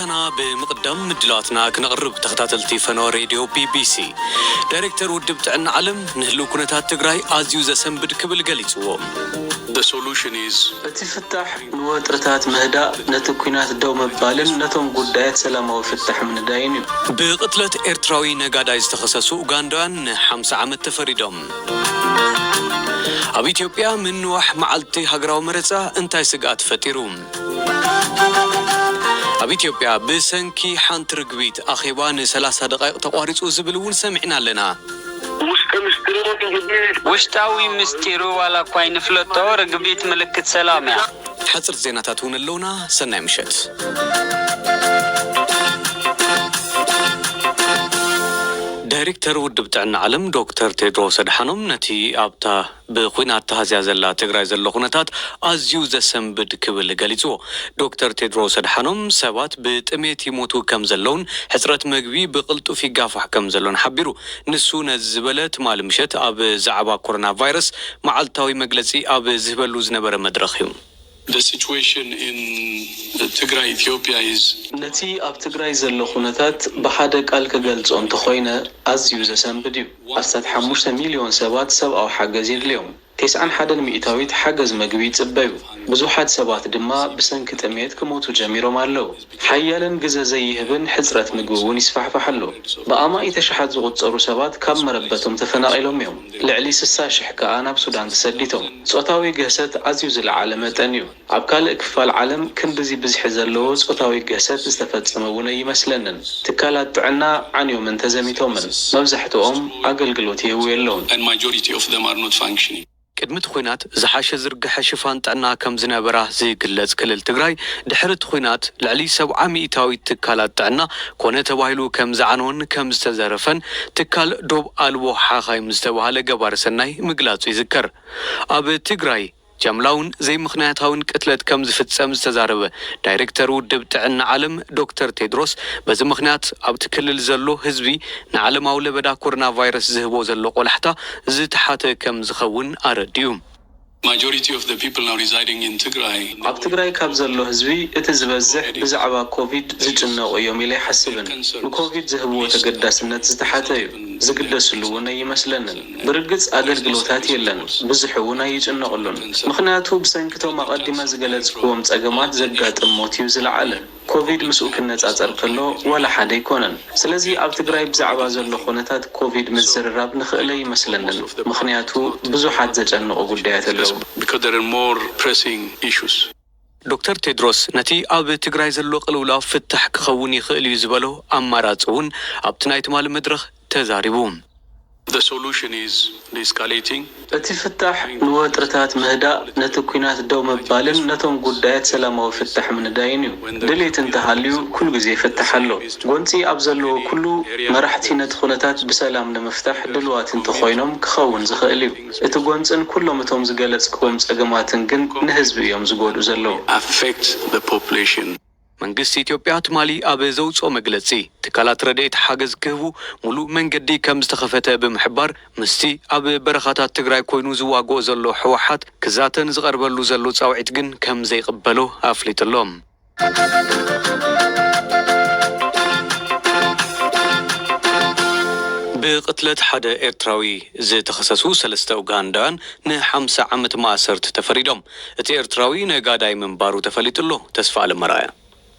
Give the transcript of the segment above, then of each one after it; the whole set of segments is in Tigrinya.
ኣተና ብምቕዳም ምድላዋትና ክነቕርብ ተኸታተልቲ ፈነወ ሬድዮ ቢቢሲ። ዳይሬክተር ውድብ ጥዕና ዓለም ንህልው ኩነታት ትግራይ ኣዝዩ ዘሰንብድ ክብል ገሊጽዎ። The solution is እቲ ፍታሕ ንወጥርታት ምህዳእ፣ ነቲ ኲናት ደው ምባልን ነቶም ጉዳያት ሰላማዊ ፍታሕ ምንዳይን እዩ። ብቕትለት ኤርትራዊ ነጋዳይ ዝተኸሰሱ ኡጋንዳውያን ንሓምሳ ዓመት ተፈሪዶም። ኣብ ኢትዮጵያ ምንዋሕ መዓልቲ ሃገራዊ መረጻ እንታይ ስግኣት ፈጢሩ? ኣብ ኢትዮጵያ ብሰንኪ ሓንቲ ርግቢት ኣኼባ ንሰላሳ ደቓይቕ ተቋሪጹ ዝብል እውን ሰሚዕና ኣለና። ውስጠ ምስጢሩ እንግዲህ ውሽጣዊ ምስጢሩ ዋላ እኳ ይንፍለጦ፣ ርግቢት ምልክት ሰላም እያ። ሓጽርቲ ዜናታት እውን ኣለውና። ሰናይ ምሸት። ዳይሬክተር ውድብ ጥዕና ዓለም ዶክተር ቴድሮስ ኣድሓኖም ነቲ ኣብታ ብኹናት ተሃዝያ ዘላ ትግራይ ዘሎ ኩነታት ኣዝዩ ዘሰንብድ ክብል ገሊጽዎ። ዶክተር ቴድሮስ ኣድሓኖም ሰባት ብጥሜት ይሞቱ ከም ዘለውን ሕጽረት መግቢ ብቕልጡፍ ይጋፋሕ ከም ዘሎን ሓቢሩ። ንሱ ነዚ ዝበለ ትማሊ ምሸት ኣብ ዛዕባ ኮሮና ቫይረስ መዓልታዊ መግለጺ ኣብ ዝህበሉ ዝነበረ መድረኽ እዩ። The situation in Tigray, Ethiopia is ነቲ ኣብ ትግራይ ዘሎ ኩነታት ብሓደ ቃል ክገልጾ እንተኾይነ ኣዝዩ ዘሰንብድ እዩ። ኣስታት ሓሙሽተ ሚልዮን ሰባት ሰብኣዊ ሓገዝ የድልዮም። ተስዓን ሓደን ሚእታዊት ሓገዝ መግቢ ይጽበዩ። ብዙሓት ሰባት ድማ ብሰንኪ ጥሜት ክሞቱ ጀሚሮም ኣለዉ። ሓያልን ግዘ ዘይህብን ሕጽረት ምግቢ እውን ይስፋሕፋሕ ኣሎ። ብኣማኢት ኣሽሓት ዝቑጸሩ ሰባት ካብ መረበቶም ተፈናቒሎም እዮም። ልዕሊ ስሳ ሽሕ ከኣ ናብ ሱዳን ተሰዲቶም። ጾታዊ ግህሰት ኣዝዩ ዝለዓለ መጠን እዩ። ኣብ ካልእ ክፋል ዓለም ክንድዚ ብዝሒ ዘለዎ ጾታዊ ግህሰት ዝተፈጸመ እውን ኣይመስለንን። ትካላት ጥዕና ዓንዮምን ተዘሚቶምን። መብዛሕትኦም ኣገልግሎት ይህቡ የለውን። And majority of them are not functioning. ቅድሚ እቲ ኹናት ዝሓሸ ዝርግሐ ሽፋን ጥዕና ከም ዝነበራ ዝግለጽ ክልል ትግራይ፣ ድሕሪ እቲ ኹናት ልዕሊ ሰብዓ ሚእታዊት ትካላት ጥዕና ኮነ ተባሂሉ ከም ዝዓነወን ከም ዝተዘረፈን ትካል ዶብ ኣልቦ ሓኻይም ዝተባህለ ገባሪ ሰናይ ምግላጹ ይዝከር። ኣብ ትግራይ ጃምላውን ዘይምኽንያታውን ቅትለት ከም ዝፍጸም ዝተዛረበ ዳይሬክተር ውድብ ጥዕና ዓለም ዶክተር ቴድሮስ፣ በዚ ምኽንያት ኣብቲ ክልል ዘሎ ህዝቢ ንዓለማዊ ለበዳ ኮሮና ቫይረስ ዝህቦ ዘሎ ቆላሕታ ዝተሓተ ከም ዝኸውን ኣረዲኡ። Majority of the people now residing in Tigray ኣብ ትግራይ ካብ ዘሎ ህዝቢ እቲ ዝበዝሕ ብዛዕባ ኮቪድ ዝጭነቑ እዮም ኢለ ኣይሓስብን። ንኮቪድ ዝህብዎ ተገዳስነት ዝተሓተ እዩ። ዝግደስሉ እውን ኣይመስለንን። ብርግጽ ኣገልግሎታት የለን፣ ብዙሕ እውን ኣይጭነቕሉን። ምኽንያቱ ብሰንኪቶም ኣቐዲመ ዝገለጽክዎም ጸገማት ዘጋጥም ሞት እዩ ዝለዓለ። ኮቪድ ምስኡ ክነጻጸር ከሎ ዋላ ሓደ ኣይኮነን። ስለዚ ኣብ ትግራይ ብዛዕባ ዘሎ ኩነታት ኮቪድ ምዝርራብ ንኽእል ኣይመስለንን። ምኽንያቱ ብዙሓት ዘጨንቑ ጉዳያት ኣለዉ። Because there are more pressing issues. ዶክተር ቴድሮስ ነቲ ኣብ ትግራይ ዘሎ ቅልውላው ፍታሕ ክኸውን ይኽእል እዩ ዝበሎ ኣማራጺ እውን ኣብቲ ናይ ትማሊ መድረኽ ተዛሪቡ። The solution is de-escalating. እቲ ፍታሕ ንወጥርታት ምህዳእ፣ ነቲ ኲናት ደው ምባልን ነቶም ጉዳያት ሰላማዊ ፍታሕ ምንዳይን እዩ። ድሌት እንተሃልዩ ኩሉ ግዜ ፍታሕ ኣሎ። ጎንጺ ኣብ ዘለዎ ኩሉ መራሕቲ ነቲ ኩነታት ብሰላም ንምፍታሕ ድልዋት እንተኾይኖም ክኸውን ዝኽእል እዩ። እቲ ጎንጽን ኩሎም እቶም ዝገለጽክዎም ጸገማትን ግን ንህዝቢ እዮም ዝጎድኡ ዘለዉ። Affect the population. መንግስቲ ኢትዮጵያ ትማሊ ኣብ ዘውፅኦ መግለፂ፣ ትካላት ረድኤት ሓገዝ ክህቡ ሙሉእ መንገዲ ከም ዝተኸፈተ ብምሕባር፣ ምስቲ ኣብ በረኻታት ትግራይ ኮይኑ ዝዋግኦ ዘሎ ህወሓት ክዛተን ዝቐርበሉ ዘሎ ፃውዒት ግን ከም ዘይቕበሎ ኣፍሊጡ ኣሎ። ብቕትለት ሓደ ኤርትራዊ ዝተኸሰሱ ሰለስተ ኡጋንዳውያን ንሓምሳ ዓመት ማእሰርቲ ተፈሪዶም። እቲ ኤርትራዊ ነጋዳይ ምንባሩ ተፈሊጡ ኣሎ። ተስፋ ኣለመርኣያ።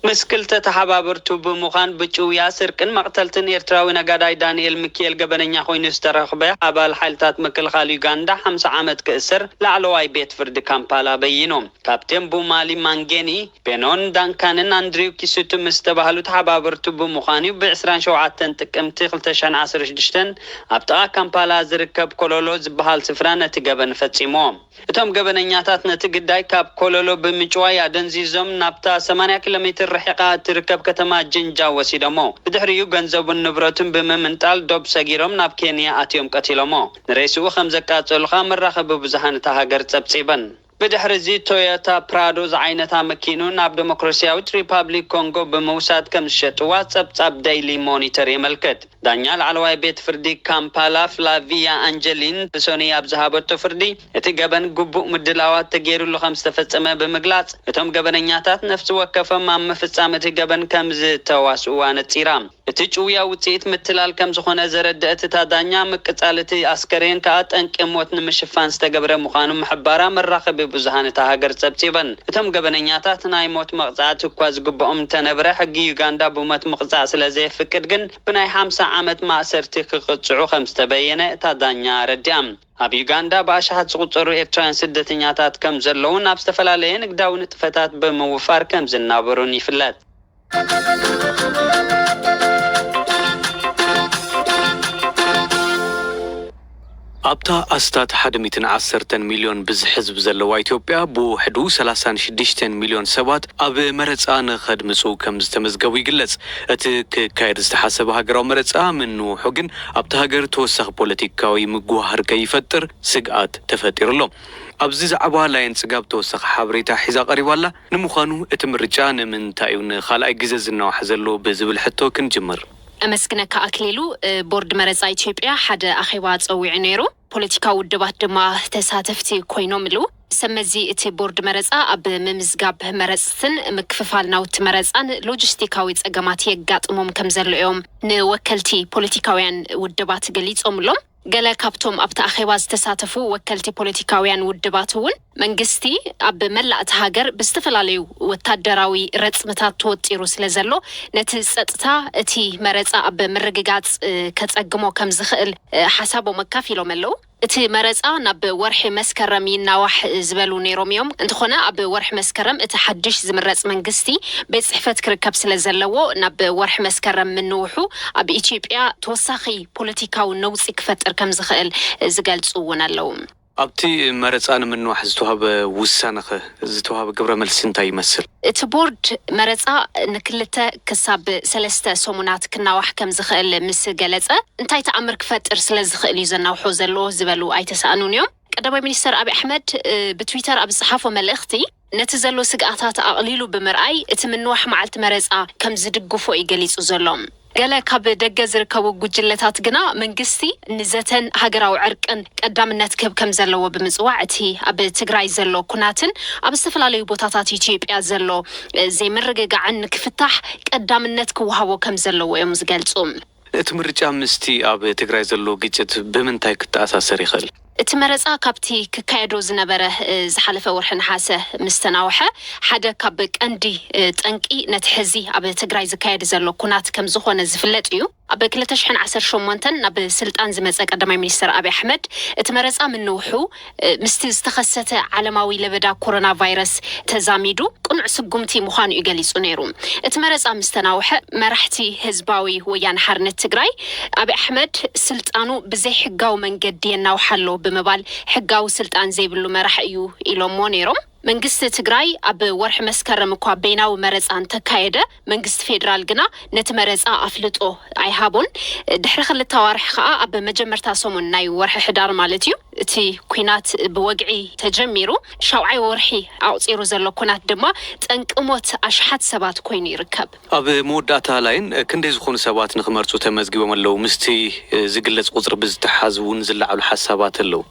ምስ ክልተ ተሓባበርቱ ብምዃን ብጭውያ፣ ስርቅን መቕተልትን ኤርትራዊ ነጋዳይ ዳንኤል ሚኪኤል ገበነኛ ኮይኑ ዝተረኽበ ኣባል ሓይልታት ምክልኻል ዩጋንዳ ሓምሳ ዓመት ክእሰር ላዕለዋይ ቤት ፍርዲ ካምፓላ በይኑ። ካፕቴን ቡማሊ ማንጌኒ፣ ቤኖን ዳንካንን ኣንድሪው ኪሱቱ ምስ ዝተባህሉ ተሓባበርቱ ብምዃን እዩ ብ ዕስራን ሸውዓተን ጥቅምቲ ክልተ ሽሕን ዓሰርተ ሽዱሽተን ኣብ ጥቓ ካምፓላ ዝርከብ ኮሎሎ ዝበሃል ስፍራ ነቲ ገበን ፈጺሞ። እቶም ገበነኛታት ነቲ ግዳይ ካብ ኮሎሎ ብምጭዋይ ኣደንዚዞም ናብታ ሰማንያ ኪሎ ሜትር ርሒቓ እትርከብ ከተማ ጅንጃ ወሲዶሞ። ብድሕሪኡ ገንዘቡን ንብረቱን ብምምንጣል ዶብ ሰጊሮም ናብ ኬንያ ኣትዮም ቀቲሎሞ። ንሬስኡ ከም ዘቃጸሉ ኸኣ መራኸቢ ብዙሃን እታ ሃገር ጸብጺበን። ብድሕሪ እዚ ቶዮታ ፕራዶ ዝዓይነታ መኪኑ ናብ ዲሞክራሲያዊት ሪፓብሊክ ኮንጎ ብምውሳድ ከም ዝሸጥዋ ጸብጻብ ደይሊ ሞኒተር የመልክት። ዳኛ ላዕለዋይ ቤት ፍርዲ ካምፓላ ፍላቪያ ኣንጀሊን ብሶኒ ኣብ ዝሃበቶ ፍርዲ እቲ ገበን ግቡእ ምድላዋት ተገይሩሉ ከም ዝተፈጸመ ብምግላጽ እቶም ገበነኛታት ነፍሲ ወከፎም ኣብ ምፍጻም እቲ ገበን ከም ዝተዋስኡ ኣነጺራ። እቲ ጭውያ ውጽኢት ምትላል ከም ዝኾነ ዘረደእት እታ ዳኛ ምቅጻል እቲ ኣስከሬን ከኣ ጠንቂ ሞት ንምሽፋን ዝተገብረ ምዃኑ ምሕባራ መራኸቢ ብዙሃን እታ ሃገር ጸብጺበን። እቶም ገበነኛታት ናይ ሞት መቕጻዕቲ እኳ ዝግብኦም እንተነበረ ሕጊ ዩጋንዳ ብሞት ምቕጻዕ ስለ ዘየፍቅድ ግን ብናይ ሓምሳ ዓመት ማእሰርቲ ክቕጽዑ ከም ዝተበየነ እታ ዳኛ ኣረዲኣ። ኣብ ዩጋንዳ ብኣሽሓት ዝቑጸሩ ኤርትራውያን ስደተኛታት ከም ዘለውን ኣብ ዝተፈላለየ ንግዳዊ ንጥፈታት ብምውፋር ከም ዝናበሩን ይፍለጥ። ኣብታ ኣስታት ሓደ ሚእትን ዓሰርተን ሚልዮን ብዝሒ ህዝቢ ዘለዋ ኢትዮጵያ ብውሕዱ ሰላሳን ሽዱሽተን ሚልዮን ሰባት ኣብ መረጻ ንኸድምጹ ከም ዝተመዝገቡ ይግለጽ። እቲ ክካየድ ዝተሓሰበ ሃገራዊ መረጻ ምንውሑ ግን ኣብታ ሃገር ተወሳኺ ፖለቲካዊ ምጉህሃር ከይፈጥር ስግኣት ተፈጢሩ ኣሎ። ኣብዚ ዛዕባ ላይን ጽጋብ ተወሳኺ ሓበሬታ ሒዛ ቀሪባ ኣላ። ንምዃኑ እቲ ምርጫ ንምንታይ እዩ ንኻልኣይ ግዜ ዝናዋሕ ዘሎ ብዝብል ሕቶ ክንጅምር። ኣመስግነካ ኣክሊሉ። ቦርድ መረፃ ኢትዮጵያ ሓደ ኣኼባ ፀዊዑ ነይሩ። ፖለቲካዊ ውድባት ድማ ተሳተፍቲ ኮይኖምሉ። ሰመዚ እቲ ቦርድ መረፃ ኣብ ምምዝጋብ መረፅትን ምክፍፋል ናውቲ መረፃን ሎጂስቲካዊ ፀገማት የጋጥሞም ከም ዘሎ እዮም ንወከልቲ ፖለቲካውያን ውድባት ገሊፆምሎም። ገለ ካብቶም ኣብቲ ኣኼባ ዝተሳተፉ ወከልቲ ፖለቲካውያን ውድባት እውን መንግስቲ ኣብ መላእ እታ ሃገር ብዝተፈላለዩ ወታደራዊ ረፅምታት ተወጢሩ ስለ ዘሎ ነቲ ፀጥታ እቲ መረፃ ኣብ ምርግጋፅ ከፀግሞ ከም ዝኽእል ሓሳቦም ኣካፊሎም ኣለዉ። እቲ መረፃ ናብ ወርሒ መስከረም ይናዋሕ ዝበሉ ነይሮም እዮም። እንተኾነ ኣብ ወርሒ መስከረም እቲ ሓድሽ ዝምረፅ መንግስቲ ቤት ፅሕፈት ክርከብ ስለ ዘለዎ ናብ ወርሒ መስከረም ምንውሑ ኣብ ኢትዮጵያ ተወሳኺ ፖለቲካዊ ነውፂ ክፈጥር ከም ዝኽእል ዝገልፁ እውን ኣለዉ። ኣብቲ መረፃ ንምንዋሕ ዝተዋህበ ውሳነኸ ዝተዋህበ ግብረ መልሲ እንታይ ይመስል? እቲ ቦርድ መረፃ ንክልተ ክሳብ ሰለስተ ሰሙናት ክናዋሕ ከም ዝኽእል ምስ ገለፀ እንታይ ተኣምር ክፈጥር ስለ ዝኽእል እዩ ዘናውሖ ዘሎ ዝበሉ ኣይተሰኣኑን እዮም። ቀዳማይ ሚኒስተር ኣብይ ኣሕመድ ብትዊተር ኣብ ዝፀሓፎ መልእኽቲ ነቲ ዘሎ ስግኣታት ኣቕሊሉ ብምርኣይ እቲ ምንዋሕ መዓልቲ መረፃ ከም ዝድግፎ እዩ ገሊፁ ዘሎ። ገለ ካብ ደገ ዝርከቡ ጉጅለታት ግና መንግስቲ ንዘተን ሃገራዊ ዕርቅን ቀዳምነት ክህብ ከም ዘለዎ ብምፅዋዕ እቲ ኣብ ትግራይ ዘሎ ኩናትን ኣብ ዝተፈላለዩ ቦታታት ኢትዮጵያ ዘሎ ዘይምርግጋዕን ንክፍታሕ ቀዳምነት ክወሃቦ ከም ዘለዎ እዮም ዝገልፁ። እቲ ምርጫ ምስቲ ኣብ ትግራይ ዘሎ ግጭት ብምንታይ ክተኣሳሰር ይኽእል? እቲ መረፃ ካብቲ ክካየዶ ዝነበረ ዝሓለፈ ወርሒ ነሓሰ ምስ ተናውሐ ሓደ ካብ ቀንዲ ጠንቂ ነቲ ሕዚ ኣብ ትግራይ ዝካየድ ዘሎ ኩናት ከም ዝኾነ ዝፍለጥ እዩ። ኣብ ክልተ ሽሕን ዓሰርተ ሸሞንተን ናብ ስልጣን ዝመፀ ቀዳማይ ሚኒስተር ኣብይ ኣሕመድ እቲ መረፃ ምንውሑ ምስቲ ዝተኸሰተ ዓለማዊ ለበዳ ኮሮና ቫይረስ ተዛሚዱ ቅኑዕ ስጉምቲ ምዃኑ እዩ ገሊፁ ነይሩ። እቲ መረፃ ምስ ተናውሐ መራሕቲ ህዝባዊ ወያነ ሓርነት ትግራይ ኣብይ ኣሕመድ ስልጣኑ ብዘይሕጋዊ መንገዲ የናውሓ ኣሎ ብምባል ሕጋዊ ስልጣን ዘይብሉ መራሒ እዩ ኢሎሞ ነይሮም። መንግስቲ ትግራይ ኣብ ወርሒ መስከረም እኳ በይናዊ መረፃ እንተካየደ መንግስቲ ፌዴራል ግና ነቲ መረፃ ኣፍልጦ ኣይሃቦን። ድሕሪ ክልተ ኣዋርሕ ከዓ ኣብ መጀመርታ ሰሙን ናይ ወርሒ ሕዳር ማለት እዩ እቲ ኩናት ብወግዒ ተጀሚሩ ሻውዓይ ወርሒ ኣቑፂሩ ዘሎ ኩናት ድማ ጠንቂ ሞት ኣሽሓት ሰባት ኮይኑ ይርከብ። ኣብ መወዳእታ ላይን ክንደይ ዝኾኑ ሰባት ንክመርፁ ተመዝጊቦም ኣለዉ? ምስቲ ዝግለፅ ቁፅሪ ብዝተሓዝ እውን ዝለዓሉ ሓሳባት ኣለዉ።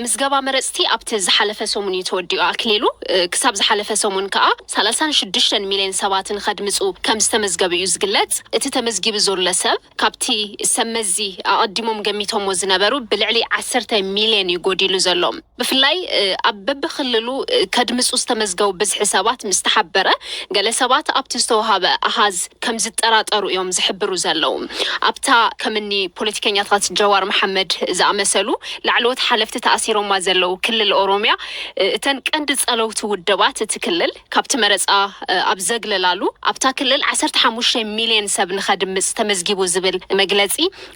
ምዝገባ መረፅቲ ኣብቲ ዝሓለፈ ሰሙን እዩ ተወዲኡ ኣክሊሉ። ክሳብ ዝሓለፈ ሰሙን ከዓ ሰላሳን ሽዱሽተን ሚልዮን ሰባት ንኸድምፁ ከም ዝተመዝገቡ እዩ ዝግለፅ። እቲ ተመዝጊቡ ዘሎ ሰብ ካብቲ ሰብ መዚ ኣቐዲሞም ገሚቶሞ ዝነበሩ ብልዕሊ ዓሰርተ ሚልዮን እዩ ጎዲሉ ዘሎ። ብፍላይ ኣብ በብክልሉ ከድምፁ ዝተመዝገቡ ብዝሒ ሰባት ምስ ተሓበረ፣ ገለ ሰባት ኣብቲ ዝተወሃበ ኣሃዝ ከም ዝጠራጠሩ እዮም ዝሕብሩ ዘለዉ። ኣብታ ከምኒ ፖለቲከኛታት ጀዋር መሓመድ ዝኣመሰሉ ላዕለዎት ሓለፍቲ ተኣሲሮማ ዘለዉ ክልል ኦሮምያ፣ እተን ቀንዲ ጸለውቲ ውድባት እቲ ክልል ካብቲ መረጻ ኣብ ዘግለላሉ፣ ኣብታ ክልል ዓሰርተ ሓሙሽተ ሚልዮን ሰብ ንኸድምጽ ተመዝጊቡ ዝብል መግለጺ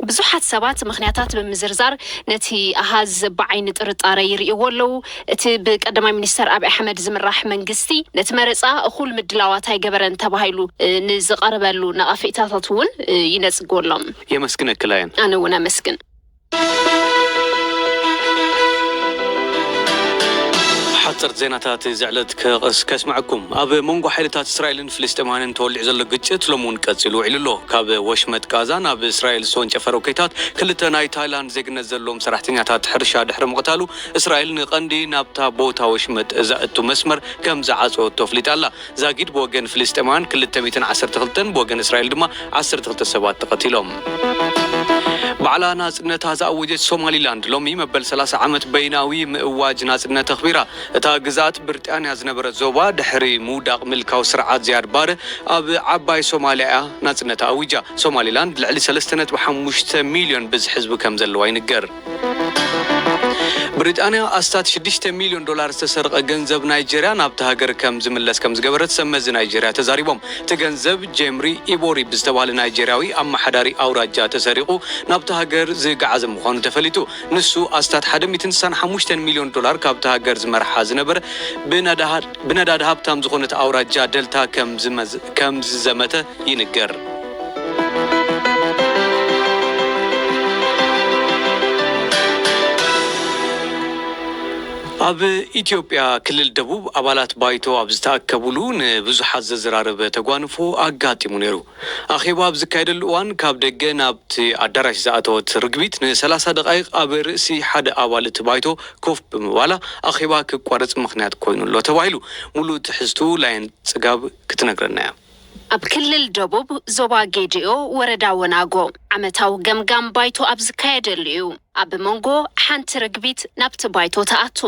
ብዙሓት ሰባት ምኽንያታት ብምዝርዛር ነቲ ኣሃዝ ብዓይኒ ጥርጣረ ይርእይዎ ኣለዉ። እቲ ብቀዳማይ ሚኒስተር ኣብይ ኣሕመድ ዝምራሕ መንግስቲ ነቲ መረጻ እኹል ምድላዋት ኣይገበረን ተባሂሉ ንዝቐርበሉ ነቐፌታታት እውን ይነጽጎ ኣሎ። የመስግነኪ ላየን። ኣነ እውን ኣመስግን። ጸርት ዜናታት እዚ ዕለት ከ-፣ ከስምዐኩም። ኣብ መንጎ ሓይልታት እስራኤልን ፍልስጤማውያንን ተወሊዑ ዘሎ ግጭት ሎሚ እውን ቀጺሉ ውዒሉ ኣሎ። ካብ ወሽመጥ ጋዛ ናብ እስራኤል ዝተወንጨፈ ሮኬታት ክልተ ናይ ታይላንድ ዜግነት ዘለዎም ሰራሕተኛታት ሕርሻ ድሕሪ ምቕታሉ፣ እስራኤል ንቐንዲ ናብታ ቦታ ወሽመጥ ዘእቱ መስመር ከም ዝዓጸወቶ ኣፍሊጣ ኣላ። ዛጊድ ብወገን ፍልስጤማውያን ክልተ ሚእትን ዓሰርተ ክልተን ብወገን እስራኤል ድማ ዓሰርተ ክልተ ሰባት ተቐቲሎም። ባዕላ ናጽነታ ዝኣወጀት ሶማሊላንድ ሎሚ መበል ሰላሳ ዓመት በይናዊ ምእዋጅ ናጽነት ኣኽቢራ። እታ ግዝኣት ብሪጣንያ ዝነበረት ዞባ ድሕሪ ምውዳቕ ምልካዊ ስርዓት ዚያድ ባረ ኣብ ዓባይ ሶማልያ እያ ናጽነታ ኣዊጃ። ሶማሊላንድ ልዕሊ ሰለስተ ነጥቢ ሓሙሽተ ሚልዮን ብዝሒ ህዝቢ ከም ዘለዋ ይንገር። ብሪጣንያ ኣስታት ሽዱሽተ ሚልዮን ዶላር ዝተሰርቐ ገንዘብ ናይጀርያ ናብቲ ሃገር ከም ዝምለስ ከም ዝገበረት ሰብ መዚ ናይጀርያ ተዛሪቦም። እቲ ገንዘብ ጄምሪ ኢቦሪ ብዝተባህለ ናይጀርያዊ ኣመሓዳሪ ኣውራጃ ተሰሪቑ ናብቲ ሃገር ዝገዓዘ ምዃኑ ተፈሊጡ። ንሱ ኣስታት ሓደ ሚእትን ስሳን ሓሙሽተን ሚልዮን ዶላር ካብቲ ሃገር ዝመርሓ ዝነበረ ብነዳሃ-፣ ብነዳዲ ሃብታም ዝኾነት ኣውራጃ ደልታ ከም ዝመዝ-፣ ከም ዝዘመተ ይንገር። ኣብ ኢትዮጵያ ክልል ደቡብ ኣባላት ባይቶ ኣብ ዝተኣከቡሉ ንብዙሓት ዘዘራረበ ተጓንፎ ኣጋጢሙ ነይሩ። ኣኼባ ኣብ ዝካየደሉ እዋን ካብ ደገ ናብቲ ኣዳራሽ ዝኣተወት ርግቢት ንሰላሳ ደቓይቕ ኣብ ርእሲ ሓደ ኣባል እቲ ባይቶ ኮፍ ብምባላ ኣኼባ ክቋረጽ ምኽንያት ኮይኑ ኣሎ ተባሂሉ። ሙሉእ ትሕዝቱ ላይን ጽጋብ ክትነግረና እያ። ኣብ ክልል ደቡብ ዞባ ጌዲኦ ወረዳ ወናጎ ዓመታዊ ገምጋም ባይቶ ኣብ ዝካየደሉ እዩ። ኣብ መንጎ ሓንቲ ርግቢት ናብቲ ባይቶ ተኣቱ።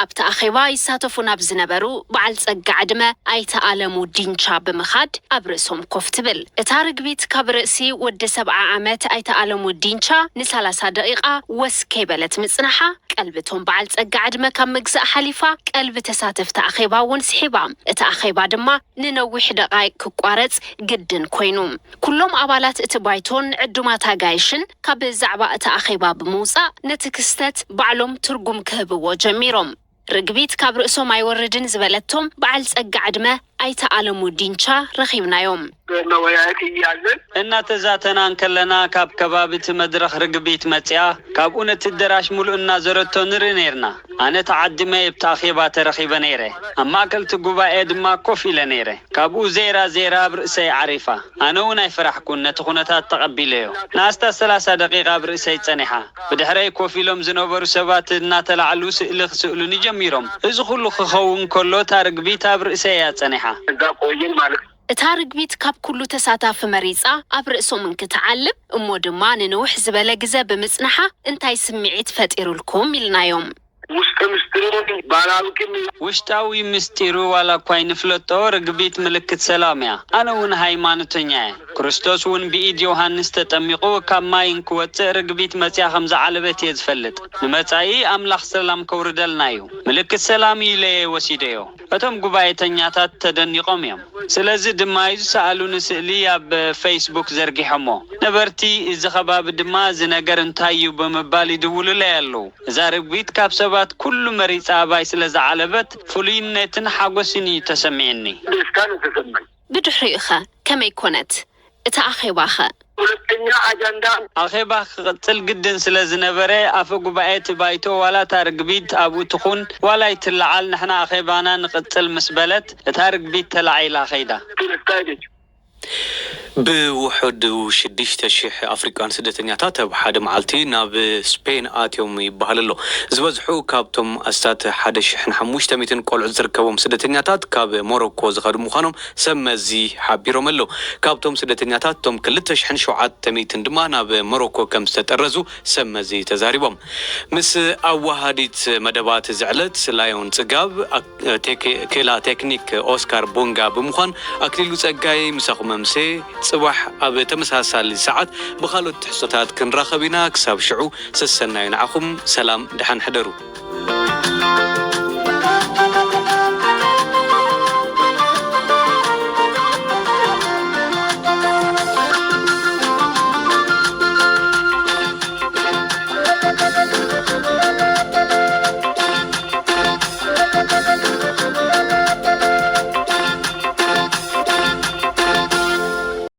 ኣብቲ ኣኼባ ይሳተፉ ናብ ዝነበሩ በዓል ጸጋ ዕድመ ኣይተ ኣለሙ ዲንቻ ብምኻድ ኣብ ርእሶም ኮፍ ትብል። እታ ርግቢት ካብ ርእሲ ወዲ ሰብዓ ዓመት ኣይተ ኣለሙ ዲንቻ ንሰላሳ ደቂቓ ወስ ከይበለት ምጽናሓ፣ ቀልቢ እቶም በዓል ጸጋ ዕድመ ካብ ምግዛእ ሓሊፋ ቀልቢ ተሳተፍቲ ኣኼባ እውን ስሒባ። እቲ ኣኼባ ድማ ንነዊሕ ደቓይቕ ክቋረጽ ግድን ኮይኑ። ኩሎም ኣባላት እቲ ባይቶን ዕዱማት ኣጋይሽን ካብ ዛዕባ እቲ ኣኼባ ብምውጻእ ነቲ ክስተት ባዕሎም ትርጉም ክህብዎ ጀሚሮም። ርግቢት ካብ ርእሶም ኣይወርድን ዝበለቶም በዓል ጸጋ ዕድመ ኣይተ ኣለሙ ዲንቻ ረኺብናዮም። መወያየት እያለን እናተዛተና እንከለና ካብ ከባቢ እቲ መድረኽ ርግቢት መጺኣ ካብኡ ነቲ ኣደራሽ ሙሉእ እናዞረቶ ንርኢ ነይርና። ኣነ ተዓዲመ ኣብቲ ኣኼባ ተረኺበ ነይረ። ኣብ ማእከል እቲ ጉባኤ ድማ ኮፍ ኢለ ነይረ። ካብኡ ዜራ ዜራ ኣብ ርእሰይ ዓሪፋ። ኣነ እውን ኣይፈራሕኩን፣ ነቲ ኩነታት ተቐቢለዮ። ንኣስታት ሰላሳ ደቂቓ ኣብ ርእሰይ ጸኒሓ። ብድሕረይ ኮፍ ኢሎም ዝነበሩ ሰባት እናተላዕሉ ስእሊ ክስእሉኒ ጀሚሮም። እዚ ኩሉ ክኸውን ከሎ እታ ርግቢት ኣብ ርእሰይ እያ ጸኒሓ። እዛ ቆይን ማለት እታ ርግቢት ካብ ኩሉ ተሳታፊ መሪጻ ኣብ ርእሶም እንክትዓልብ እሞ ድማ ንንውሕ ዝበለ ግዘ ብምጽንሓ እንታይ ስምዒት ፈጢሩልኩም ኢልናዮም። ውስጥ ምስጢሩን ባላውቅም ውሽጣዊ ምስጢሩ ዋላ እኳ ይንፍለጦ ርግቢት ምልክት ሰላም እያ። ኣነ እውን ሃይማኖተኛ እየ። ክርስቶስ እውን ብኢድ ዮሃንስ ተጠሚቑ ካብ ማይ እንክወፅእ ርግቢት መፅያ ከም ዝዓለበት እየ ዝፈልጥ። ንመፃኢ ኣምላኽ ሰላም ከውርደልና እዩ። ምልክት ሰላም እዩ ኢለ እየ ወሲደዮ። እቶም ጉባኤተኛታት ተደኒቖም እዮም። ስለዚ ድማ እዩ ዝሰኣሉኒ ስእሊ ኣብ ፌስቡክ ዘርጊሖሞ። ነበርቲ እዚ ከባቢ ድማ እዚ ነገር እንታይ እዩ ብምባል ይድውሉለይ ኣለዉ። እዛ ርግቢት ካብ ሰባት ኩሉ መሪጻ ኣባይ ስለ ዝዓለበት ፍሉይነትን ሓጎስን እዩ ተሰሚዕኒ። ደስታ ነው ተሰማኝ። ብድሕሪኡኸ ከመይ ኮነት? እቲ ኣኼባኸ? ሁለተኛ አጀንዳ። ኣኼባ ክቕጽል ግድን ስለ ዝነበረ ኣፈ ጉባኤ እቲ ባይቶ ዋላ እታ ርግቢት ኣብኡ ትኹን ዋላ ኣይትለዓል ንሕና ኣኼባና ንቕጽል ምስ በለት እታ ርግቢት ተላዒላ ኸይዳ። ደስታ ሄደች። ብውሑዱ ሽዱሽተ ሽሕ ኣፍሪቃን ስደተኛታት ኣብ ሓደ መዓልቲ ናብ ስፔን ኣትዮም ይበሃል ኣሎ። ዝበዝሑ ካብቶም ኣስታት ሓደ ሽሕን ሓሙሽተ ሚእትን ቆልዑ ዝርከቦም ስደተኛታት ካብ ሞሮኮ ዝኸዱ ምዃኖም ሰብ መዚ ሓቢሮም ኣለዉ። ካብቶም ስደተኛታት እቶም ክልተ ሽሕን ሸውዓተ ሚእትን ድማ ናብ ሞሮኮ ከም ዝተጠረዙ ሰብ መዚ ተዛሪቦም። ምስ ኣወሃዲት መደባት እዚ ዕለት ላዮን ጽጋብ፣ ኣክ-፣ ቴክ-፣ ክእላ ቴክኒክ ኦስካር ቦንጋ ብምዃን ኣክሊሉ ጸጋይ ምሳኹ መምሴ። ጽባሕ ኣብ ተመሳሳሊ ሰዓት ብኻልኦት ትሕዝቶታት ክንራኸብ ኢና። ክሳብ ሽዑ ሰሰናዩ ንዓኹም። ሰላም፣ ደሓን ሕደሩ።